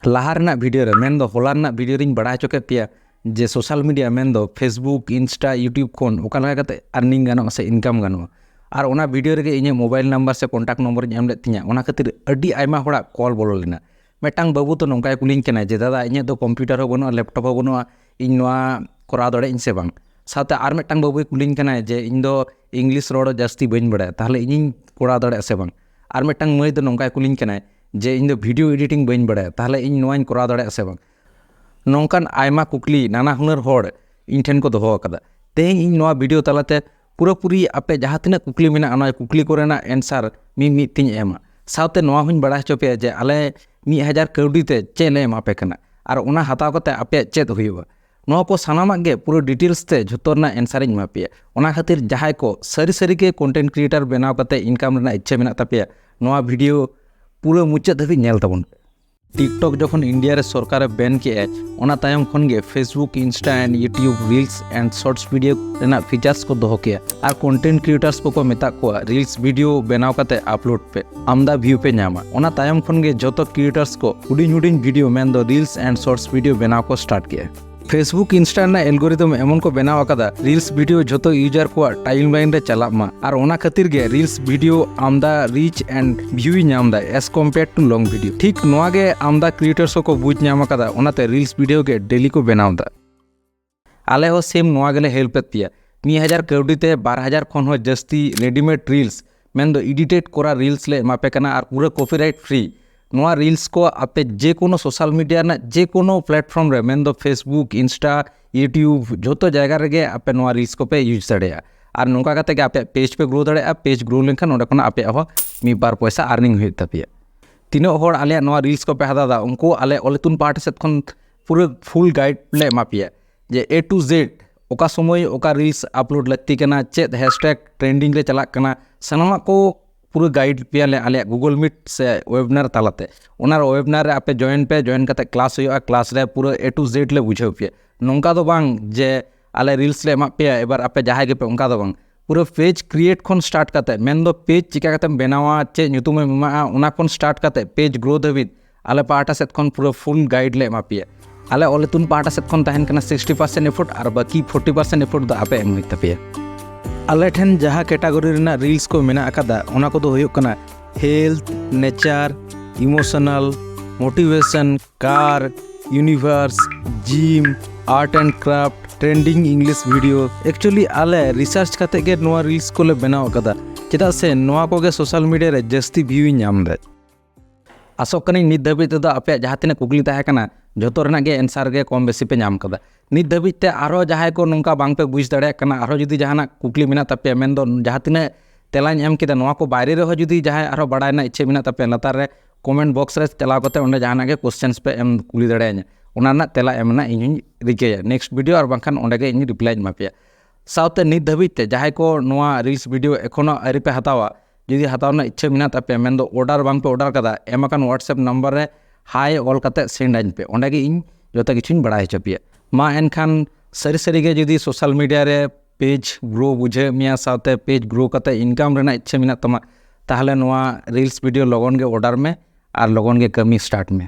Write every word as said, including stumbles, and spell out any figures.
ᱞᱟᱦᱟ ᱨᱮᱱᱟᱜ ᱵᱷᱤᱰᱤᱭᱳ ᱨᱮ, ᱢᱮᱱᱫᱚ ᱦᱚᱞᱟ ᱨᱮᱱᱟᱜ ᱵᱷᱤᱰᱤᱭᱳ ᱨᱤᱧ ᱵᱟᱲᱟᱭ ᱦᱚᱪᱚ ᱠᱮᱫ ᱯᱮᱭᱟ ᱡᱮ ᱥᱳᱥᱟᱞ ᱢᱤᱰᱤᱭᱟ, ᱢᱮᱱᱫᱚ Facebook, Insta, YouTube ᱠᱷᱚᱱ ᱚᱠᱟ ᱞᱮᱠᱟ ᱠᱟᱛᱮ ᱟᱨᱱᱤᱝ ᱜᱟᱱᱚᱜᱼᱟ ᱥᱮ ᱤᱱᱠᱟᱢ ᱜᱟᱱᱚᱜᱼᱟ᱾ ᱟᱨ ᱚᱱᱟ ᱵᱷᱤᱰᱤᱭᱳ ᱨᱮᱜᱮ ᱤᱧᱟᱹᱜ ᱢᱳᱵᱟᱭᱤᱞ ᱱᱟᱢᱵᱟᱨ ᱥᱮ ᱠᱚᱱᱴᱟᱠᱴ ᱱᱚᱢᱵᱚᱨᱤᱧ ᱮᱢ ᱞᱮᱫ ᱛᱤᱧᱟ, ᱚᱱᱟ ᱠᱷᱟᱹᱛᱤᱨ ᱟᱹᱰᱤ ᱟᱭᱢᱟ ᱦᱚᱲᱟᱜ ᱠᱚᱞ ᱵᱚᱞᱚ ᱞᱮᱱᱟ᱾ ᱢᱤᱫᱴᱟᱝ ᱵᱟᱹᱵᱩ ᱛᱚ ᱱᱚᱝᱠᱟᱭ ᱠᱩᱞᱤᱧ ᱠᱟᱱᱟᱭ ᱡᱮ, "ᱫᱟᱫᱟ, ᱤᱧᱟᱹᱜ ᱫᱚ ᱠᱚᱢᱯᱤᱭᱩᱴᱟᱨ ᱦᱚᱸ ᱵᱟᱹᱱᱩᱜᱼᱟ, ᱞᱮᱯᱴᱚᱯ ᱦᱚᱸ ᱵᱟᱹᱱᱩᱜᱼᱟ, ᱤᱧ ᱱᱚᱣᱟ ᱠᱚᱨᱟᱣ ᱫᱟᱲᱮᱭᱟᱜ ᱟᱹᱧ ᱥᱮ ᱵᱟᱝ?" ᱥᱟᱶᱛᱮ ᱟᱨ ᱢᱤᱫᱴᱟᱝ ᱵᱟᱹᱵᱩᱭ ᱠᱩᱞᱤᱧ ᱠᱟᱱᱟᱭ ᱡᱮ, "ᱤᱧ ᱫᱚ ᱤᱝᱞᱤᱥ ᱨᱚᱲ ᱡᱟᱹᱥᱛᱤ ᱵᱟᱹᱧ ᱵᱟᱲᱟᱭᱟ, ᱛᱟᱦᱚᱞᱮ ᱤᱧᱤᱧ ᱠᱚᱨᱟᱣ ᱫᱟᱲᱮᱭᱟᱜᱼᱟ ᱥᱮ ᱵᱟᱝ?" ᱟᱨ ᱢᱤᱫᱴᱟᱝ ᱢᱟᱹᱭ ᱫᱚ ᱱᱚᱝᱠᱟᱭ ᱠᱩᱞᱤᱧ ᱠᱟᱱᱟᱭ ᱡᱮ, "ᱤᱧ ᱫᱚ ᱵᱷᱤᱰᱤᱭᱳ ᱮᱰᱤᱴᱤᱝ ᱵᱟᱹᱧ ᱵᱟᱲᱟᱭᱟ, ᱛᱟᱦᱚᱞᱮ ᱤᱧ ᱱᱚᱣᱟᱧ ᱠᱚᱨᱟᱣ ᱫᱟᱲᱮᱭᱟᱜᱼᱟ ᱥᱮ ᱵᱟᱝ?" ᱱᱚᱝᱠᱟᱱ ᱟᱭᱢᱟ ᱠᱩᱠᱞᱤ ᱱᱟᱱᱟ ᱦᱩᱱᱟᱹᱨ ᱦᱚᱲ ᱤᱧ ᱴᱷᱮᱱ ᱠᱚ ᱫᱚᱦᱚ ᱟᱠᱟᱫᱟ᱾ ᱛᱮᱦᱮᱧ ᱤᱧ ᱱᱚᱣᱟ ᱵᱷᱤᱰᱤᱭᱳ ᱛᱟᱞᱟᱛᱮ ᱯᱩᱨᱟᱹᱯᱩᱨᱤ ᱟᱯᱮ ᱡᱟᱦᱟᱸ ᱛᱤᱱᱟᱹᱜ ᱠᱩᱠᱞᱤ ᱢᱮᱱᱟᱜᱼᱟ, ᱚᱱᱟ ᱠᱩᱠᱞᱤ ᱠᱚᱨᱮᱱᱟᱜ ᱮᱱᱥᱟᱨ ᱢᱤᱫ ᱢᱤᱫ ᱛᱤᱧ ᱮᱢᱟ᱾ ᱥᱟᱶᱛᱮ ᱱᱚᱣᱟ ᱦᱚᱸᱧ ᱵᱟᱲᱟᱭ ᱦᱚᱪᱚ ᱯᱮᱭᱟ ᱡᱮ ᱟᱞᱮ ᱢᱤᱫ ᱦᱟᱡᱟᱨ ᱠᱟᱹᱣᱰᱤ ᱛᱮ ᱪᱮᱫ ᱞᱮ ᱮᱢᱟ ᱯᱮ ᱠᱟᱱᱟ ᱟᱨ ᱚᱱᱟ ᱦᱟᱛᱟᱣ ᱠᱟᱛᱮ ᱟᱯᱮᱭᱟᱜ ᱪᱮᱫ ᱦᱩᱭᱩᱜᱼᱟ᱾ ᱱᱚᱣᱟ ᱠᱚ ᱥᱟᱱᱟᱢᱟᱜ ᱜᱮ ᱯᱩᱨᱟᱹ ᱰᱤᱴᱮᱞᱥ ᱛᱮ ᱡᱷᱚᱛᱚ ᱨᱮᱱᱟᱜ ᱮᱱᱥᱟᱨᱤᱧ ᱮᱢᱟ ᱯᱮᱭᱟ᱾ ᱚᱱᱟ ᱠᱷᱟᱹᱛᱤᱨ ᱡᱟᱦᱟᱸᱭ ᱠᱚ ᱥᱟᱹᱨᱤ ᱥᱟᱹᱨᱤ ᱜᱮ ᱠᱚᱱᱴᱮᱱᱴ ᱠᱨᱤᱭᱮᱴᱟᱨ ᱵᱮᱱᱟᱣ ᱠᱟᱛᱮ ᱤᱱᱠᱟᱢ ᱨᱮᱱᱟᱜ ᱤᱪᱪᱷᱟᱹ ᱢᱮᱱᱟᱜ ᱛᱟᱯᱮᱭᱟ, ᱱᱚᱣᱟ ᱵᱷᱤᱰᱤᱭᱳ ᱯᱩᱨᱟᱹ ᱢᱩᱪᱟᱹᱫ ᱫᱷᱟᱹᱵᱤᱡ ᱧᱮᱞ ᱛᱟᱵᱚᱱ ᱯᱮ᱾ TikTok ᱡᱚᱠᱷᱚᱱ ᱤᱱᱰᱤᱭᱟ ᱨᱮ ᱥᱚᱨᱠᱟᱨᱮ ᱵᱮᱱ ᱠᱮᱜᱼᱟᱭ, ᱚᱱᱟ ᱛᱟᱭᱚᱢ ᱠᱷᱚᱱ ᱜᱮ Facebook, Insta and YouTube Reels and Shorts video ᱨᱮᱱᱟᱜ ᱯᱷᱤᱪᱟᱨᱥ ᱠᱚ ᱫᱚᱦᱚ ᱠᱮᱜᱼᱟ ᱟᱨ ᱠᱚᱱᱴᱮᱱᱴ ᱠᱨᱤᱭᱮᱴᱟᱨᱥ ᱠᱚᱠᱚ ᱢᱮᱛᱟᱜ ᱠᱚᱣᱟ ᱨᱤᱞᱥ ᱵᱷᱤᱰᱤᱭᱳ ᱵᱮᱱᱟᱣ ᱠᱟᱛᱮ ᱟᱯᱞᱳᱰ ᱯᱮ, ᱟᱢᱫᱟ ᱵᱷᱤᱭᱩ ᱯᱮ ᱧᱟᱢᱟ᱾ ᱚᱱᱟ ᱛᱟᱭᱚᱢ ᱠᱷᱚᱱ ᱜᱮ ᱡᱚᱛᱚ ᱠᱨᱤᱭᱮᱴᱟᱨᱥ ᱠᱚ ᱦᱩᱰᱤᱧ ᱦᱩᱰᱤᱧ ᱵᱷᱤᱰᱤᱭᱳ, ᱢᱮᱱᱫᱚ ᱨᱤᱞᱥ ᱮᱱᱰ ᱥᱚᱨᱴᱥ ᱵᱷᱤᱰᱤᱭᱳ ᱵᱮᱱᱟᱣ ᱠᱚ ᱥᱴᱟᱨᱴ ᱠᱮᱜᱼᱟ᱾ Facebook, Insta ᱨᱮᱱᱟᱜ ᱮᱞᱜᱳᱨᱤᱫᱚᱢ ᱮᱢᱚᱱ ᱠᱚ ᱵᱮᱱᱟᱣ ᱟᱠᱟᱫᱟ, ᱨᱤᱞᱥ ᱵᱷᱤᱰᱤᱭᱳ ᱡᱷᱚᱛᱚ ᱤᱭᱩᱡᱟᱨ ᱠᱚᱣᱟᱜ ᱴᱟᱭᱤᱢ ᱞᱟᱭᱤᱱ ᱨᱮ ᱪᱟᱞᱟᱜ ᱢᱟ, ᱟᱨ ᱚᱱᱟ ᱠᱷᱟᱹᱛᱤᱨ ᱜᱮ ᱨᱤᱞᱥ ᱵᱷᱤᱰᱤᱭᱳ ᱟᱢᱫᱟ ᱨᱤᱪ ᱮᱱᱰ ᱵᱷᱤᱭᱩᱭ ᱧᱟᱢ ᱮᱫᱟ as compared to long video᱾ ᱴᱷᱤᱠ ᱱᱚᱣᱟ ᱜᱮ ᱟᱢᱫᱟ ᱠᱨᱤᱭᱮᱴᱟᱨᱥ ᱦᱚᱸᱠᱚ ᱵᱩᱡᱽ ᱧᱟᱢ ᱟᱠᱟᱫᱟ, ᱚᱱᱟᱛᱮ ᱨᱤᱞᱥ ᱵᱷᱤᱰᱤᱭᱳ ᱜᱮ ᱰᱮᱞᱤ ᱠᱚ ᱵᱮᱱᱟᱣ ᱮᱫᱟ᱾ ᱟᱞᱮ ᱦᱚᱸ ᱥᱮᱢ ᱱᱚᱣᱟ ᱜᱮᱞᱮ ᱦᱮᱞᱯ ᱮᱫ ᱯᱮᱭᱟ᱾ ᱢᱤᱫ ᱦᱟᱡᱟᱨ ᱠᱟᱹᱣᱰᱤ ᱛᱮ ᱵᱟᱨ ᱦᱟᱡᱟᱨ ᱠᱷᱚᱱ ᱦᱚᱸ ᱡᱟᱹᱥᱛᱤ ᱨᱮᱰᱤᱢᱮᱰ ᱨᱤᱞᱥ, ᱢᱮᱱᱫᱚ ᱮᱰᱤᱴᱮᱰ ᱠᱚᱨᱟ ᱨᱤᱞᱥ ᱞᱮ ᱮᱢᱟ ᱯᱮ ᱠᱟᱱᱟ ᱟᱨ ᱯᱩᱨᱟᱹ ᱠᱚᱯᱤᱨᱟᱭᱤᱴ ᱯᱷᱨᱤ᱾ ᱱᱚᱣᱟ ᱨᱤᱞᱥ ᱠᱚ ᱟᱯᱮ ᱡᱮ ᱠᱳᱱᱳ ᱥᱳᱥᱟᱞ ᱢᱤᱰᱤᱭᱟ ᱨᱮᱱᱟᱜ ᱡᱮ ᱠᱳᱱᱳ ᱯᱞᱟᱴᱯᱷᱚᱨᱢ ᱨᱮ, ᱢᱮᱱᱫᱚ Facebook, Insta, YouTube, ᱡᱷᱚᱛᱚ ᱡᱟᱭᱜᱟ ᱨᱮᱜᱮ ᱟᱯᱮ ᱱᱚᱣᱟ ᱨᱤᱞᱥ ᱠᱚᱯᱮ ᱤᱭᱩᱡᱽ ᱫᱟᱲᱮᱭᱟᱜᱼᱟ᱾ ᱟᱨ ᱱᱚᱝᱠᱟ ᱠᱟᱛᱮ ᱜᱮ ᱟᱯᱮᱭᱟᱜ ᱯᱮᱡᱽ ᱯᱮ ᱜᱨᱳ ᱫᱟᱲᱮᱭᱟᱜᱼᱟ᱾ ᱯᱮᱡᱽ ᱜᱨᱳ ᱞᱮᱱᱠᱷᱟᱱ ᱚᱸᱰᱮ ᱠᱷᱚᱱᱟᱜ ᱟᱯᱮᱭᱟᱜ ᱦᱚᱸ ᱢᱤᱫ ᱵᱟᱨ ᱯᱚᱭᱥᱟ ᱟᱨᱱᱤᱝ ᱦᱩᱭᱩᱜ ᱛᱟᱯᱮᱭᱟ᱾ ᱛᱤᱱᱟᱹᱜ ᱦᱚᱲ ᱟᱞᱮᱭᱟᱜ ᱱᱚᱣᱟ ᱨᱤᱞᱥ ᱠᱚᱯᱮ ᱦᱟᱛᱟᱣ ᱮᱫᱟ, ᱩᱱᱠᱩ ᱟᱞᱮ ᱚᱞ ᱤᱛᱩᱱ ᱯᱟᱦᱴᱟ ᱥᱮᱫ ᱠᱷᱚᱱ ᱯᱩᱨᱟᱹ ᱯᱷᱩᱞ ᱜᱟᱭᱤᱰ ᱞᱮ ᱮᱢᱟ ᱯᱮᱭᱟ ᱡᱮ A to Z ᱚᱠᱟ ᱥᱚᱢᱚᱭ ᱚᱠᱟ ᱨᱤᱞᱥ ᱟᱯᱞᱳᱰ ᱞᱟᱹᱠᱛᱤ ᱠᱟᱱᱟ, ᱪᱮᱫ ᱦᱮᱥᱴᱮᱜᱽ ᱴᱨᱮᱱᱰᱤᱝ ᱨᱮ ᱪᱟᱞᱟᱜ ᱠᱟᱱᱟ, ᱥᱟᱱᱟᱢᱟᱜ ᱠᱚ ᱯᱩᱨᱟᱹ ᱜᱟᱭᱤᱰ ᱯᱮᱭᱟᱞᱮ ᱟᱞᱮᱭᱟᱜ Google Meet ᱥᱮ ᱣᱮᱵᱤᱱᱟᱨ ᱛᱟᱞᱟᱛᱮ᱾ ᱚᱱᱟ ᱣᱮᱵᱤᱱᱟᱨ ᱨᱮ ᱟᱯᱮ ᱡᱚᱭᱮᱱ ᱯᱮ, ᱡᱚᱭᱮᱱ ᱠᱟᱛᱮ ᱠᱞᱟᱥ ᱦᱩᱭᱩᱜᱼᱟ, ᱠᱞᱟᱥ ᱨᱮ ᱯᱩᱨᱟᱹ A to Z ᱞᱮ ᱵᱩᱡᱷᱟᱹᱣ ᱯᱮᱭᱟ᱾ ᱱᱚᱝᱠᱟ ᱫᱚ ᱵᱟᱝ ᱡᱮ ᱟᱞᱮ ᱨᱤᱞᱥ ᱞᱮ ᱮᱢᱟᱜ ᱯᱮᱭᱟ, ᱮᱵᱟᱨ ᱟᱯᱮ ᱡᱟᱦᱟᱸᱭ ᱜᱮᱯᱮ, ᱚᱱᱠᱟ ᱫᱚ ᱵᱟᱝ᱾ ᱯᱩᱨᱟᱹ ᱯᱮᱡᱽ ᱠᱨᱤᱭᱮᱴ ᱠᱷᱚᱱ ᱥᱴᱟᱨᱴ ᱠᱟᱛᱮ, ᱢᱮᱱᱫᱚ ᱯᱮᱡᱽ ᱪᱤᱠᱟ ᱠᱟᱛᱮᱢ ᱵᱮᱱᱟᱣᱟ, ᱪᱮᱫ ᱧᱩᱛᱩᱢᱮᱢ ᱮᱢᱟᱜᱼᱟ, ᱚᱱᱟ ᱠᱷᱚᱱ ᱥᱴᱟᱨᱴ ᱠᱟᱛᱮ ᱯᱮᱡᱽ ᱜᱨᱳ ᱫᱷᱟᱹᱵᱤᱡ ᱟᱞᱮ ᱯᱟᱦᱴᱟ ᱥᱮᱫ ᱠᱷᱚᱱ ᱯᱩᱨᱟᱹ full guide ᱞᱮ ᱮᱢᱟ ᱯᱮᱭᱟ᱾ ᱟᱞᱮ ᱚᱞ ᱤᱛᱩᱱ ᱯᱟᱦᱴᱟ ᱥᱮᱫ ᱠᱷᱚᱱ ᱛᱟᱦᱮᱱ ᱠᱟᱱᱟ sixty percent effort ᱟᱨ ᱵᱟᱹᱠᱤ forty percent effort ᱫᱚ ᱟᱯᱮ ᱮᱢ ᱦᱩᱭᱩᱜ ᱛᱟᱯᱮᱭᱟ᱾ ᱟᱞᱮ ᱴᱷᱮᱱ ᱡᱟᱦᱟᱸ category ᱨᱮᱱᱟᱜ reels ᱠᱚ ᱢᱮᱱᱟᱜ ᱟᱠᱟᱫᱟ, ᱚᱱᱟ ᱠᱚᱫᱚ ᱦᱩᱭᱩᱜ ᱠᱟᱱᱟ health, nature, emotional, motivation, car, universe, gym, art and craft, trending English video. Actually ᱟᱞᱮ research ᱠᱟᱛᱮ ᱜᱮ ᱱᱚᱣᱟ reels ᱠᱚᱞᱮ ᱵᱮᱱᱟᱣ ᱟᱠᱟᱫᱟ, ᱪᱮᱫᱟᱜ ᱥᱮ ᱱᱚᱣᱟ ᱠᱚᱜᱮ social media ᱨᱮ ᱡᱟᱹᱥᱛᱤ view ᱧ ᱧᱟᱢ ᱮᱫᱟ᱾ ᱟᱥᱚᱜ ᱠᱟᱹᱱᱟᱹᱧ ᱱᱤᱛ ᱫᱷᱟᱹᱵᱤᱡ ᱛᱮᱫᱚ ᱟᱯᱮᱭᱟᱜ ᱡᱟᱦᱟᱸ ᱛᱤᱱᱟᱹᱜ ᱠᱩᱠᱞᱤ ᱛᱟᱦᱮᱸ ᱠᱟᱱᱟ, ᱡᱷᱚᱛᱚ ᱨᱮᱱᱟᱜ ᱜᱮ answer ᱜᱮ ᱠᱚᱢ ᱵᱮᱥᱤ ᱯᱮ ᱧᱟᱢ ᱠᱟᱫᱟ᱾ ᱱᱤᱛ ᱫᱷᱟᱹᱵᱤᱡ ᱛᱮ ᱟᱨᱦᱚᱸ ᱡᱟᱦᱟᱸᱭ ᱠᱚ ᱱᱚᱝᱠᱟ ᱵᱟᱝ ᱯᱮ ᱵᱩᱡᱽ ᱫᱟᱲᱮᱭᱟᱜ ᱠᱟᱱᱟ, ᱟᱨᱦᱚᱸ ᱡᱩᱫᱤ ᱡᱟᱦᱟᱱᱟᱜ ᱠᱩᱠᱞᱤ ᱢᱮᱱᱟᱜ ᱛᱟᱯᱮᱭᱟ, ᱢᱮᱱᱫᱚ ᱡᱟᱦᱟᱸ ᱛᱤᱱᱟᱹᱜ ᱛᱮᱞᱟᱧ ᱮᱢ ᱠᱮᱫᱟ, ᱱᱚᱣᱟ ᱠᱚ ᱵᱟᱭᱨᱮ ᱨᱮᱦᱚᱸ ᱡᱩᱫᱤ ᱡᱟᱦᱟᱸᱭ ᱟᱨᱦᱚᱸ ᱵᱟᱲᱟᱭ ᱨᱮᱱᱟᱜ ᱤᱪᱪᱷᱟᱹ ᱢᱮᱱᱟᱜ ᱛᱟᱯᱮᱭᱟ, ᱞᱟᱛᱟᱨ ᱨᱮ comment box ᱨᱮ ᱪᱟᱞᱟᱣ ᱠᱟᱛᱮ ᱚᱸᱰᱮ ᱡᱟᱦᱟᱱᱟᱜ ᱜᱮ questions ᱯᱮ ᱮᱢ ᱠᱩᱞᱤ ᱫᱟᱲᱮᱭᱟᱹᱧᱟ, ᱚᱱᱟ ᱨᱮᱱᱟᱜ ᱛᱮᱞᱟ ᱮᱢ ᱨᱮᱱᱟᱜ ᱤᱧ ᱦᱚᱸᱧ ᱨᱤᱠᱟᱹᱭᱟ᱾ Next video ᱟᱨ ᱵᱟᱝᱠᱷᱟᱱ ᱚᱸᱰᱮ ᱜᱮ ᱤᱧ reply ᱤᱧ ᱮᱢᱟ ᱯᱮᱭᱟ᱾ ᱥᱟᱶᱛᱮ ᱱᱤᱛ ᱫᱷᱟᱹᱵᱤᱡ ᱛᱮ ᱡᱟᱦᱟᱸᱭ ᱠᱚ ᱱᱚᱣᱟ reels video ᱮᱠᱷᱚᱱᱳ ᱟᱹᱣᱨᱤ ᱯᱮ ᱦᱟᱛᱟᱣᱟ, ᱡᱩᱫᱤ ᱦᱟᱛᱟᱣ ᱨᱮᱱᱟᱜ ᱤᱪᱪᱷᱟᱹ ᱢᱮᱱᱟᱜ ᱛᱟᱯᱮᱭᱟ, ᱢᱮᱱᱫᱚ order ᱵᱟᱝ ᱯᱮ order ᱠᱟᱫᱟ, ᱮᱢ ᱟᱠᱟᱱ WhatsApp number ᱨᱮ hi ᱚᱞ ᱠᱟᱛᱮ send ᱟᱹᱧ ᱯᱮ, ᱚᱸᱰᱮ ᱜᱮ ᱤᱧ ᱡᱚᱛᱚ ᱠᱤᱪᱷᱩᱧ ᱵᱟᱲᱟᱭ ᱦᱚᱪᱚ ᱯᱮᱭᱟ᱾ ᱢᱟ ᱮᱱᱠᱷᱟᱱ ᱥᱟᱹᱨᱤ ᱥᱟᱹᱨᱤ ᱜᱮ ᱡᱩᱫᱤ social media ᱨᱮ page grow ᱵᱩᱡᱷᱟᱹᱣ ᱢᱮᱭᱟ, ᱥᱟᱶᱛᱮ page grow ᱠᱟᱛᱮ income ᱨᱮᱱᱟᱜ ᱤᱪᱪᱷᱟᱹ ᱢᱮᱱᱟᱜ ᱛᱟᱢᱟ, ᱛᱟᱦᱚᱞᱮ ᱱᱚᱣᱟ reels video ᱞᱚᱜᱚᱱ ᱜᱮ order ᱢᱮ ᱟᱨ ᱞᱚᱜᱚᱱ ᱜᱮ ᱠᱟᱹᱢᱤ start ᱢᱮ᱾